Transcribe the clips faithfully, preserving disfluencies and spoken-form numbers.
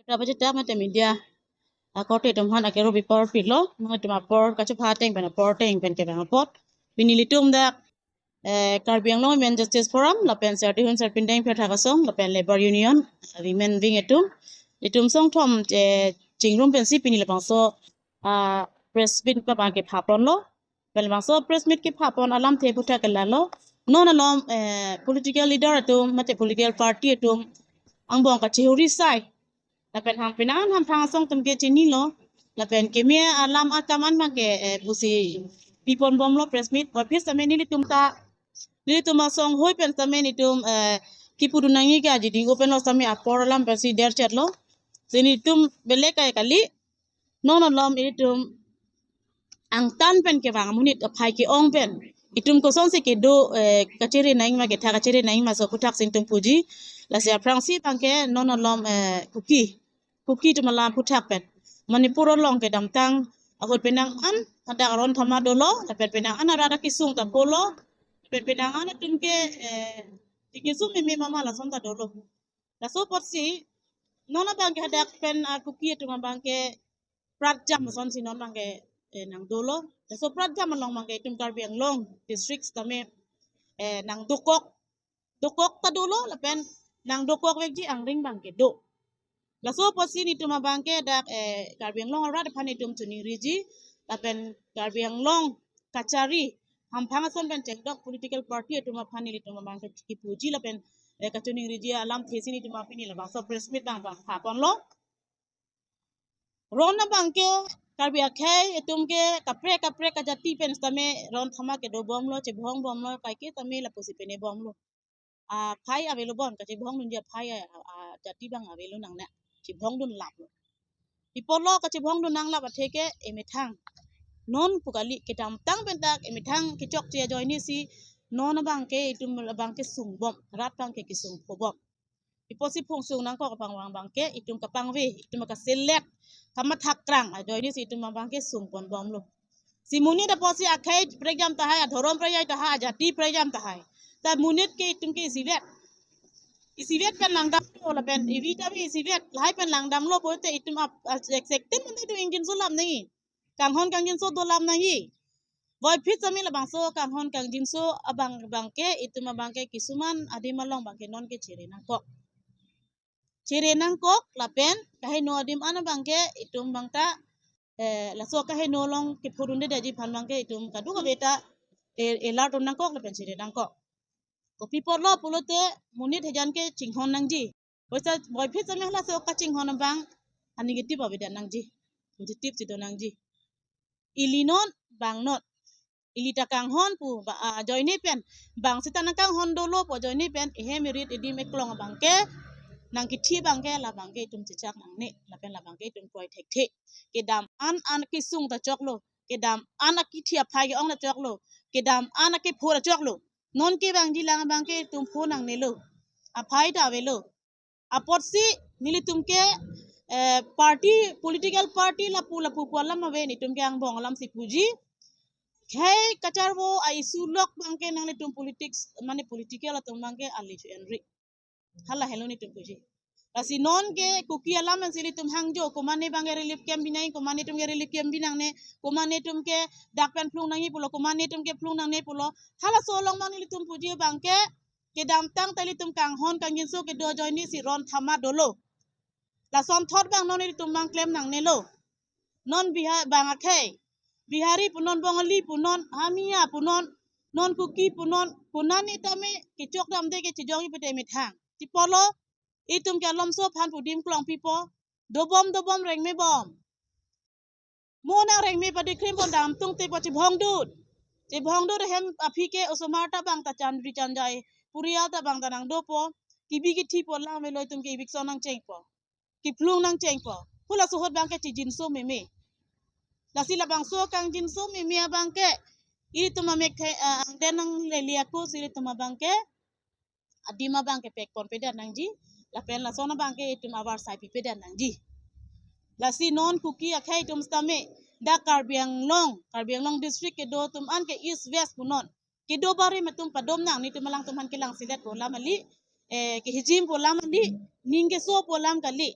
Rapachetak mate media akorte atum aphan akero bipor pilo, nangtum apor kachepha ateng pen apor ateng pen kevang apot. Pini ilitum dak eh, Karbi Anglong Women Justice Forum, lapen Sertihun Serpindeng Pherthak Asong, lapen Labour Union, eh, Women Wing atum, ilitum songthom eh, chingrum pensi pini labangso ah, press meet abang kepha ponlo. Pen labangso press meet kepha pon alamthe aphuthak ke lalo. Non alom eh, political leader atum, mate political party atum angbong kachihuri sai. Lapen ham penang hamphang asong atum ke chinilo. Lapen keme alam akam an abang ke eh, pusi pi ponbomlo press meet. Puvoiphit sitame nelitum ta, nelitum asong hoi pen sitame nelitum eh, kipudun nangji ke ajiding open lo sitame apor alam pensi derchetlo. Si nelitum belek kai kali. Non alom ilitum angtan pen kevang amonit aphai ke-ong pen itum kosonsi kedo eh, kachere nangji ma ketha kachere nangji ma so aphuthak si nelitum puji. Lasi aphrangsi abang ke non alom eh, Kuki, Kuki atum alam aphuthak pen Manipur along kedamtang ahut penang an hadak aron thama dolo, lapen penang an arat akesung ta polo, lapen penang an atum ke eh, tikesung meme mama lason ta dolo. Laso apotsi non abang ke hadak pen ah, Kuki atum abang ke pratjam asonsi non abang ke eh, nangdolo. Laso pratjam along abang ke itum Karbi Anglong district sitame eh, nangdokok, dokok ta dolo lapen nangdokok vekji angring abang ke do. Laso apotsi nelitum abang ke dak eh, Karbi Anglong arat aphan itum choningriji, lapen Karbi Anglong kachari hamphang ason pen chengdok political party atum aphan nelitum abang ke kipuji lapen eh, kachoningriji alamthe si nelitum apini labangso press meet abang abang pha ponlo. Ron abang ke Karbi akhei atum ke kaprek kaprek kajati pen sitame ron thama kedobomlo, chebhongbomlo, kaike sitame lapusi penebomlo. Aphai avelo bon, kachebhongdunji aphai a, a, jati abang avelo nangne, chebhongdun laplo. Pi apotlo kachebhongdun nanglap athe ke emethang. Non pu kali, kedamtang pen dak emethang kechokche ajoinesi non abang ke itum abang ke sungbom, rat abang ke kesungphobom. Pi apotsi phung sung nangkok abang abang ke itum kapangve, itum kaselet, kamathak krang ajoinesi itum abang ke sung ponbomlo. Si monit apotsi akhei prekjam tahai, adhorom prekjam tahai, ajati prekjam tahai. Ta monit ke itum ke isivet. Isivet pen langdamlo lapen iri ta isivet, lahai pen langdamlo pulote itum ap, ap, exact ten mane itum ingjinso alam nangji. Kanghon kangjinso do alam nangji. Puvoiphit sitame labangso kanghon kangjinso abang abang ke itum abang ke kisuman adim along abang ke non ke chere nangkok. Chere nangkok lapen kaheno adim an abang ke itum abang ta eh, laso kaheno along kephodundedetji aphan abang ke itum kadokave ta eh, alert nangkok lapen chere nangkok. Kopi apotlo pulote monit hejan ke chinghon nangji. Puvoiphit sitame halaso kachinghon abang a negative avedet nangji. Positive si do nangji. Ili non, bang non. Ili ta kanghon pu ba, ah, ajoine pen. Bang seta nangkanghon dolo pu ajoine pen, ehem erit edim eklong abang ke nangkithi abang ke, labang ke itum chechak nangne, lapen labang ke itum kroi thekthe. Kedam an an kesung ta choklo, kedam an akithi aphai ke-ong ta choklo, kedam an akepho ta choklo. Non kevangji lang abang ke itum pho nangnelo. Aphai ta avelo. Apotsi nelitum ke eh, party, political party lapu lapu pu alam ave, nelitum ke angbong alamsi puji. Khei kacharvo a-issue lok abang ke nanglitum politics, mane political atum abang ke ali chu enri. Hala helo nelitum puji. Lasi non ke Kuki alam ansi ilitum hangjo, komane abang ke relief camp binai, komane atum ke relief camp binangne, komane atum ke dak pen phlung nangji pulo, komane atum ke phlung nangne pulo. Halaso along abang nelitum puji abang ke kedamtang ta ilitum kanghon kangjinso kedo ajoinesi ron thama dolo. Lasonthot abang non ilitum abang klem nangnelo. Non Bihar abang akhei, Bihari punon, Bongali punon, Hamiya punon, non Kuki punon, konane tame kechok damde ke chejongji pute methang. Pi apotlo itum ke alomso aphan pu adim klong pipo. Dobom dobom rengme bom. Mo nang rengme padikhrim pon dam tungte pu chebhongdun. Chebhongdun ahem aphi ke osomar ta abang ta chandri chanjai, purial ta abang ta nangdopo. Kibi kithi pu alam avelo, itum ke eviction nangchengpo. Kiphlung nangchengpo. Halaso ahut abang ke chejinso meme. Lasi labangso kangjinso meme abang ke itum amek the, ah, angden nanglele ako si itum abang ke adim abang ke pek ponpedet nangji, lapen lason abang ke itum avarsai pipedet nangji. Lasi non Kuki akhei atum sitame dak Karbi Anglong, Karbi Anglong district kedo atum an ke East West punon, kedo barim atum padom nang, nelitum alangtum aphan kelangselet pu alam kali, eh, kehijim pu alam kali, ning keso pu alam kali.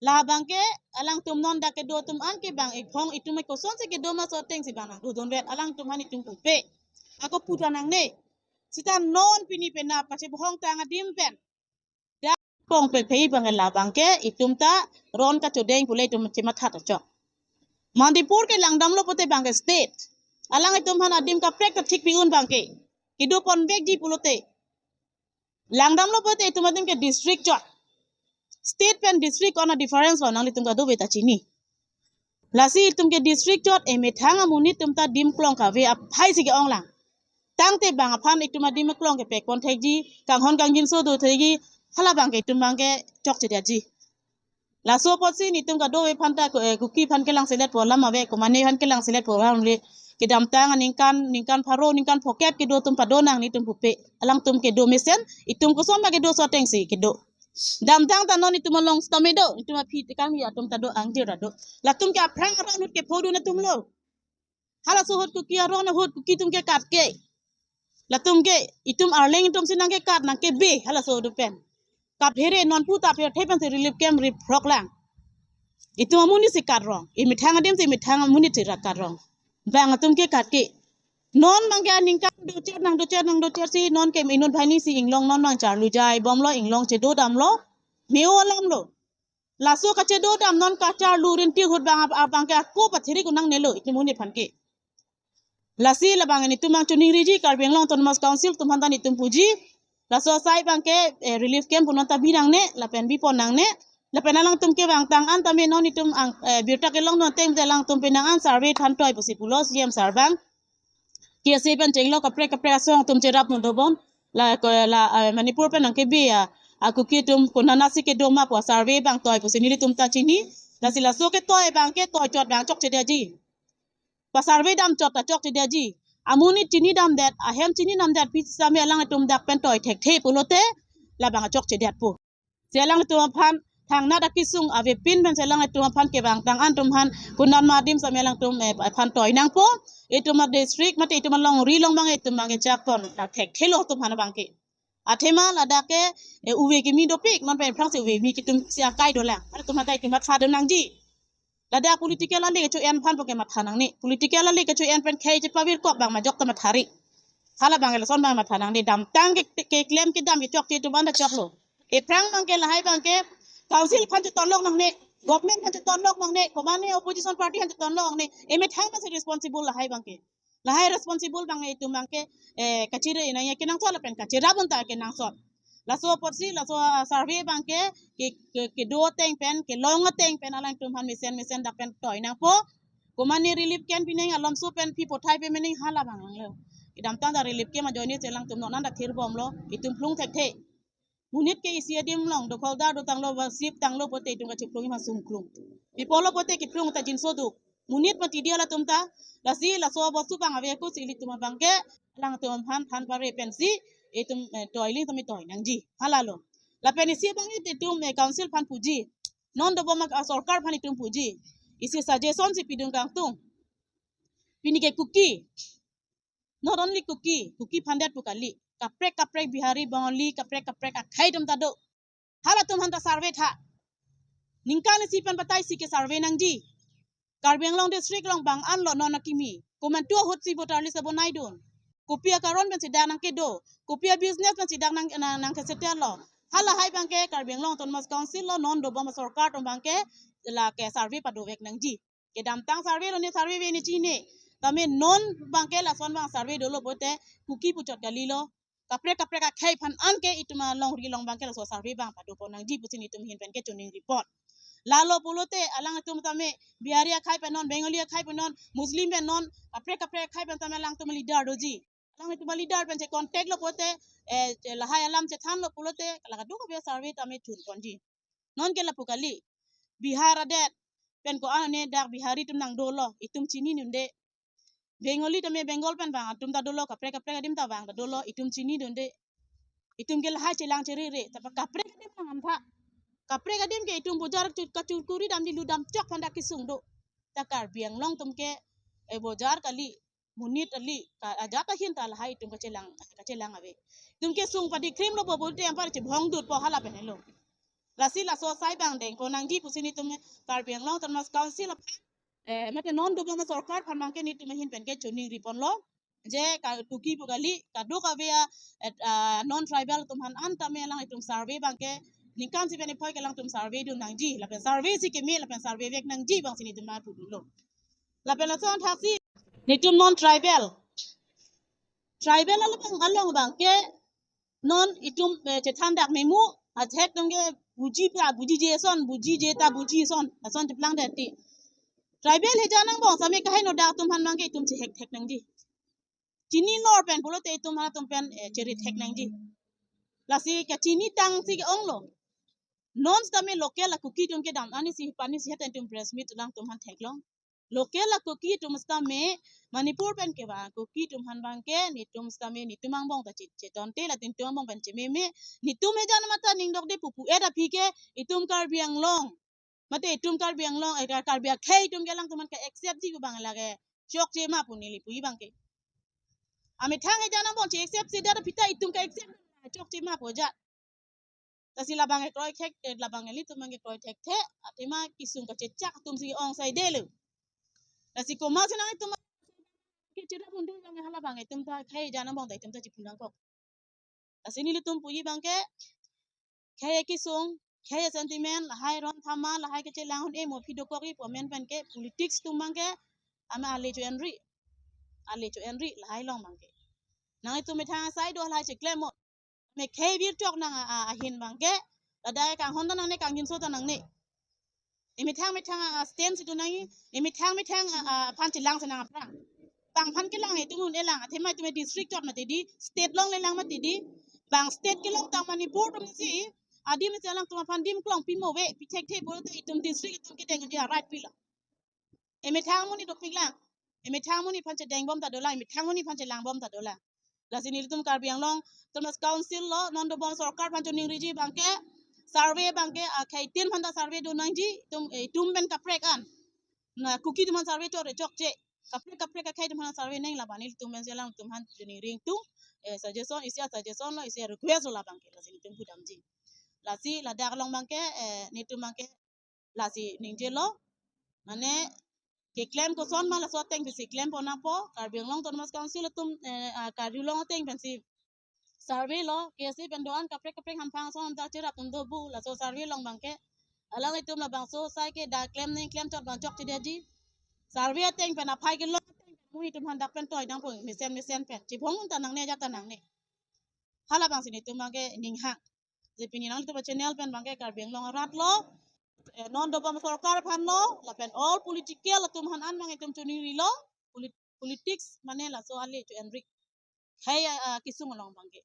Labangke alangtum non dak kedo atum an ke bang ekhong itum e kosonsi kedo ma soteng si bang nangdodunret alangtum aphan itum pupe. Ako puta nangne. Sita non pini penap kachebohong tang adim pen. Dak pong pe phei bang labangke itum ta ron kachodeng pule itum chematha ta chok. Manipur ke langdamlo pote bangke state. Alanglitum aphan adim kaprek ta thik pi-un bangke. Kedo ponvekji pulote. Langdamlo pote itum adim ke district chot. State pen district ko-an a difference lo nanglitum kadokave ta chini. Lasi itum ke district chot emethang amonit atum ta adim klong kave aphai si ke-ong lang. Tangte bang aphan itum adim klong kepek pon thekji, kanghon kangjinso do thekji, halabangke itum bangke chokchedetji. Laso apotsi netum kadokave aphan ta ko-, eh, Kuki aphan kelang selet po alam ave, komane aphan kelang selet po alam le. Kedamtang aningkan, ningkan pharo, ningkan phokep kedo atum pado nang netum pupe. Alangtum kedo mesen, itum koson ma kedo soteng si kedo. Damtang ta non itum along sitame do, itum aphi tekang ya atum ta do angjir ta do. Latum ke aphrang aron ahut kephodun atumlo. Halaso ahut Kuki aron ahut Kuki atum ke kat ke. Latum ke itum Arleng atum si nangkekat nangkebe halaso ahut pen. Kaphere non pu ta pherthe pensi relief camp rip phrok lang. Itum amonit si kat rong. Emethang adim si emethang amonit si rat kat rong. Bang atum ke kat ke. Non bangke aningkan docher nangdocher nangdocher si non ke inut banghini si inglong non nangcharlu jai bomlo, inglong chedodamlo. Meo alamlo. Laso kachedodam non kacharlu rinti ahut bang ab-, abangke ako pathirik un nangnelo itum amonit aphan ke. Lasi labang netum nangchoningriji Karbi Anglong Autonomous Council atum aphan ta netum puji. Laso asai bangke, eh, relief camp pu non ta bi nangne, lapen bi pon nangne. Lapen alangtum kevang tang an tame non itum ang, eh, birta kelong non teng te alangtum penang an survey than toi pusi pulo C M sir bang. K S A pen chenglo kaprek kaprek asong atum cherap mundobon. La ko la, eh, Manipur pen nangkebi a, a Kuki atum konatsi kedo ma pu survey bang toi pusi nelitum ta chini. Lasi laso ketoi bangke toi chot bang chokchedetji. Pa survey dam chot ta chokchedetji. Amonit chinidamdet, ahem chinidamdet pi sitame alangtum dak pen toi thekthe pulote labang chokchedetpo. Si alangtum aphan thangnat akesung avepin pen si alangtum aphan kevang tang an atum aphan konat ma adim sitame alangtum, eh, aphan toi nangpo. Itum adistrict mate itum alongri along bang itum bang kechak pon dak thekthelo atum aphan bangke. Athema ladak ke, eh, uve kimi dopik, non pen aphrangsi uve kimi kitum si akai dolang. Atum hatai itum matha do nangji. Ladak political ale kecho-en aphan po kematha nangne. Political ale kecho-en pen khei chepavirkok bang majok ta mathari. Halabang lason bang matha nangne. Damtang ke, keklem kedam kechokche atum anta choklo. Ephrang bangke lahai bangke council aphan chetonlok nangne. Government aphan chetonlok nangne. Komane opposition party aphan chetonlok nangne. Emethang aphansi responsible lahai bangke. Lahai responsible bang itum bangke, eh, kachere nangji kenangsot lapen kacherap unta kenangsot. Laso apotsi, laso, ah, survey bangke, ke, ke, kedo ateng pen, kelong ateng pen, alangtum aphan mesen mesen dak pen toi nangpo. Komane relief camp pi nangji alomso pen pi pothai pe me nangji halabang langlo. Kedamtang ta relief camp ajoine si alangtum non anta thirbomlo, itum phlung thekthe. Monit ke isi adim along, dokhol dar dotanglo, ba sip tanglo pote itum kachiphlung ima sungklung. Pi pulo pote kiphlung ta jinso duk. Monit mati dia latum ta, lasi laso abostu bang ave ako si ilitum abangke, alangtum aphan than pare pensi, itum, eh, toi ling tame toi nangji. Halalo. Lapen isi bang itum, eh, council aphan puji. Non dobom a sorkar aphan itum puji. Isi suggestion si pidun kangtung. Pini ke Kuki. Not only Kuki, Kuki aphan det pu kali. Kaprek kaprek Bihari, Bengali, kaprek kaprek akhei atum ta do. Halatum aphan ta survey tha. Ningkan isi pen batai isi ke survey nangji. Karbi Anglong district along bang an lo non akimi. Komantu ahut si voter list abonaidun. Kopi akaron pensi dak nangkedo. Kopi abusiness pensi dak nang, nang, nangkesetello. Halahai bangke Karbi Anglong Autonomous Council lo non dobom asorkar atum bangke lake survey padovek nangji. Kedamtang survey lo ne survey ave ne chine. Tame non bangke lason bang survey dolo pote Kuki puchot kalilo. Kaprek kaprek akhei aphan anke itum alongri along bangke laso survey bang padopon nangji pusi netum ahin pen kechoningri pon. Lalo pulote alangtum tame Bihari akhei pen non, Bengali akhei pen non, Muslim pen non, kaprek kaprek akhei pen tame alangtum leader doji. Alangtum leader pen che contact lo pote, eh, che lahai alam chethanlo pulote, la kadokave survey tame chun ponji. Non ke lapu kali. Bihar adet pen ko-an ne dak Bihari atum nangdolo, itum chinidunde. Bengali tame Bengal pen bang atum ta dolo, kaprek kaprek adim ta bang ta dolo, itum chinidunde. Itum ke lahai chelang cherere, tapa kaprek adim nang amtha. Kaprek adim ke itum bojar chu-, kachurkuri damdi ludam chok aphan dak kesung do. Ta Karbi Anglong atum ke, eh, bojar kali, monit kali, ka ajat ahin ta lahai itum kachelang, kachelang ave. Itum ke sung padi krim lo bo bolte ampar chebhong dut po hala pen helo. Lasi laso asai abang dengpon nangji pusi netum Karbi Anglong Autonomous Council aphan, eh, mate non dobom asorkar aphan abangke netum ahin pen ke choningri ponlo. Je ka Kuki pu kali, kadokave a, et, ah, non tribal atum aphan an tame alanglitum survey abangke ningkan isi pen iphoi ke alangtum survey dun nangji, lapen survey isi keme lapen survey vek nangji abangsi netum aphan pudunlo. Lapen lason thaksi netum non tribal, tribal along abang, along abangke non itum, eh, chethan dak memu, athek atum ke buji pa, buji je son, buji je ta buji son, lason cheplang det ti. Tribal hijan angbong sitame kaheno dak atum aphan abangke itum chehek thek nangji. Chini lor pen pulote itum aphan atum pen, eh, cheri thek nangji. Lasi kachini tangsi ke-onglo. Non sitame local a Kuki atum kedam ani isi pani isi heta itum press meet alangtum aphan theklong. Local a Kuki atum sitame Manipur pen kevang Kuki atum aphan abangke netum sitame netum angbong ta che-, chetonte latum angbong pen chememe, netum hijan matha ning dokde pupu et aphi ke itum Karbi Anglong mate itum Karbi Anglong, eh, Kar-, Karbi akhei atum ke alangtum aphan ke accept ji pu abang lake chokche ma pu neli puji abangke. Amethang hijan angbong che accept si det aphi ta itum ke accept chokche ma pu ajat. Lasi labang ke kroi thek, eh, labang ilitum abangke kroi thekthe, athema kesung kachechak atumsi ong saidelo. Lasi komatsi nanglitum ke chira pundu abang hala abang itum ta khei hijan angbong ta itum ta chipu nangkok. Lasi nelitum puji abangke khei kesung, khei sentiment, lahai ron thama, lahai kechelang un-e mo aphi dokok-i pu amen pen ke politics atum abangke ama ale cho-enri. Ale cho-enri lahai along abangke. Nanglitum methang asai do lahai cheklem mo. Me khei vir chok nang a, a, ahin abangke. Ladak kanghon ta nangne, kangjinso ta nangne. Emethang methang a, a, stand si do nangji. Emethang methang a, a, aphan chelang si nang aphrang. Bang aphan kelang itum un-e lang. Athema itum district chot mati di, state along le lang mati di. Bang state kelong tang Manipur atum si. Adim si alangtum aphan dim klong pimo ave. Pi thekthe pulote itum district itum kedeng di right pilo. Emethang amonit dopik lang. Emethang amonit aphan chedengbom ta dolang, emethang amonit aphan chelangbom ta dolang. Lasi nelitum Karbi Anglong Autonomous Council lo, non dobom sorkar aphan choningriji abangke, survey abangke, ah, akhei tin aphan ta survey do nangji, itum, eh, itum pen kaprek an. Na, Kuki atum aphan survey chot re chokche. Kaprek kaprek akhei atum aphan survey nang laban nelitum pensi alangtum aphan choningri ingtung, eh, suggestion, isi a suggestion lo, isi a request lo labangke, lasi nelitum pudamji. Lasi ladak along abangke, eh, netum abangke, lasi ningjelo. Mane keklem koson ma laso ateng pensi klem pon nangpo, Karbi Anglong Autonomous Council atum, eh, ah, Karbi Anglong ateng pensi survey lo, K S A pen do-an kaprek kaprek hamphang ason ta cherap atum do bu, laso survey along abangke. Alanglitum labangso asai ke dak klem nang klem chot abang chokche detji. Survey ateng pen aphai kelong ateng pen mu itum aphan dak pen toi nangpo mesen mesen pen. Chibong ta nangne ajat ta nangne. Hala abangsi netum abangke ninghang. Je pini nanglitum channel pen abangke Karbi Anglong arat lo, eh, non dobom sorkar aphan lo, lapen all political atum aphan an abang itum choningrilo, polit-, politics mane laso ale cho-enri. Khei, ah, kesung along abangke.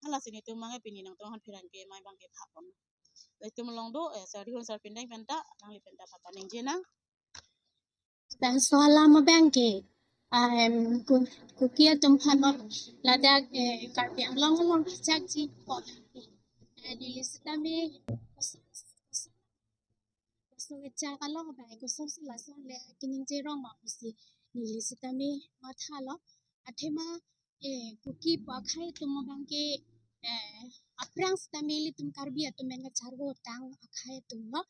Halasi netum abangke pini nangtum aphan pherangke mai abangke phapon. Itum along do, eh, sar dihun sar pindeng pen ta, nangli pen ta papa ningje nang. Laso alam abangke, em, Ku-, Kuki atum aphan ladak, eh, Karbi Anglong along kechakji ko. Eh, neli sitame koson, koson, koson kechak along abang, kosonsi lason le keningje rong ma pusi neli sitame mathalo. Athema, eh, Kuki pu akhei atum abangke, eh, aphrang sitame ilitum Karbi atum pen kacharvo tang akhei atum lo.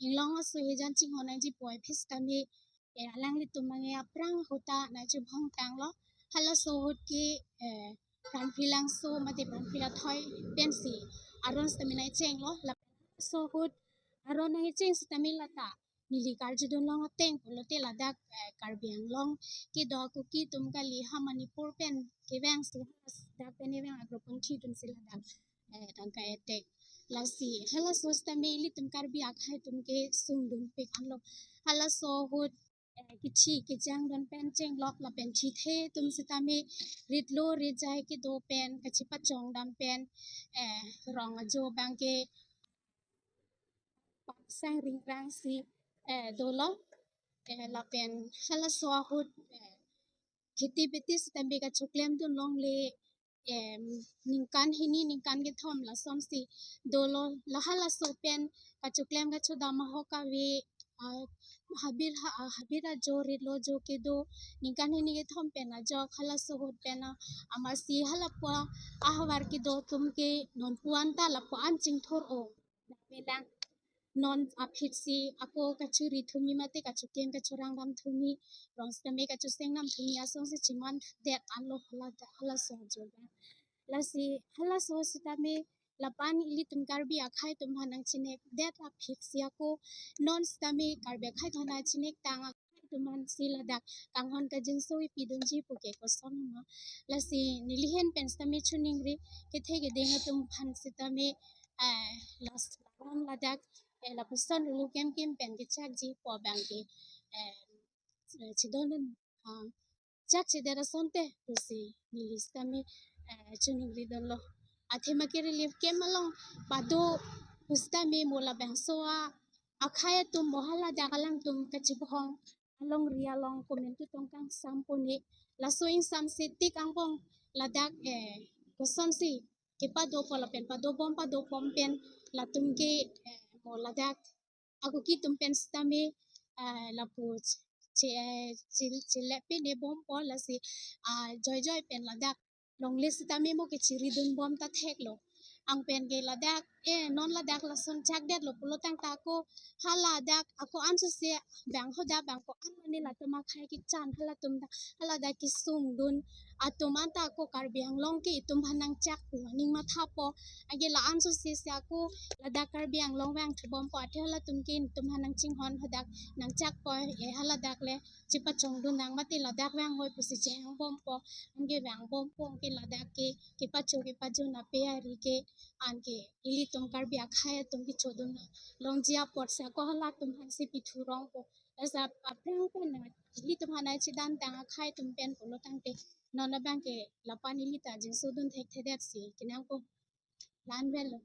Inglong aso hijan chinghon nangji pu aphi sitame, eh, alanglitum abangke aphrang ahut ta nangchibong tanglo. Halaso ahut ke, eh, Pranpri Langso mate Pranpri Athoi pensi aron sitame nangchenglo. Laso ahut aron nangcheng sitame lata neli karjudun long ateng pulote ladak, eh, Karbi Anglong kedo Kuki atum kali ha Manipur pen kevangsi dak pen evang agropanthi atumsi ladak, eh, tangka etek. Lasi halaso sitame ilitum Karbi akhei atum ke sungdun pik anlo. Halaso ahut, eh, kithi kejang dun pen chenglok lapen thithe atum sitame ritlo rijai kedo pen kachipachong dam pen, eh, rong ajo abangke pangsang ringrangsi, eh, dolo, eh, lapen halaso ahut, eh, kheti beti sitame kachoklem dun longle, em, ningkan hini ningkan kethom lasonsi dolo, la halaso pen kachoklem kachodam ahok ave, ah, habir ha, ah, habir ajo ritlo ajo kedo ningkan hini kethom pen ajok halaso ahut pen, ah, amatsi halapu ahavar kedo atum ke nonpu an ta lapu an chingthur-o. melang non aphi si ako kachuri thumi mate kachokim kachorang dam thumi, rong sitame kachoseng dam thumi asonsi chiman det anlo hala, halaso ajoga. Lasi halaso sitame lapu-an ilitum Karbi akhai atum aphan nangchinek det aphi si ako non sitame Karbi akhai atum aphan nangchinek tang akhai atum aphan si ladak kanghon kajinso ipidunji puke koson ma. Lasi nelihin pen sitame choningri kethe keding atum aphan sitame, eh, las laron ladak, eh, lapuson rulu kemkem pen kechakji pu abang ke, eh, eh, chidon, ah, chak chidet asonte pusi neli sitame, eh, choningri dunlo. Athema ke relief camp along pado pusitame mo labangso a akhai atum mo haladak alangtum kachibohong alongri along komantu tong kangsam pone. Laso ingsamse tik angbong ladak, eh, kosonsi kepado po lapen pado bom pado bom pen latum ke, eh, mo ladak ako kitum pen sitame, eh, lapu che, che, chilep pene bompo lasi, ah, joijoi pen ladak longle sitame mo kechiri dunbom ta theklo. Ang pen ke ladak, eh, non ladak lason chakdetlo pulo tangte ako haladak ako ansose bang hoda bang ko-an mane latum akhai kechan halatum ta haladak kesung dun atum anta ako Karbi Anglong ke itum aphan nangchak pu aning mathapo. Anke la ansose si ako ladak Karbi Anglong vang thubompo athe halatum ke itum aphan nangchinghon hadak nangchakpo, eh, haladak le chepachong dun nang mate ladak vang hoi pusi chehang bompo. Anke vang bompo anke ladak ke kepacho kepajun ape ari ke anke ilitum Karbi akhai atum kechodun longji apotsi ako halatum aphansi pithu rongpo. Lasi aphrang pen na ilitum aphan nangchedantang akhai atum pen pulo tangte non abang ke lapu-an ili ta jinso dun thekthedetsi kenangpo. La-an velo.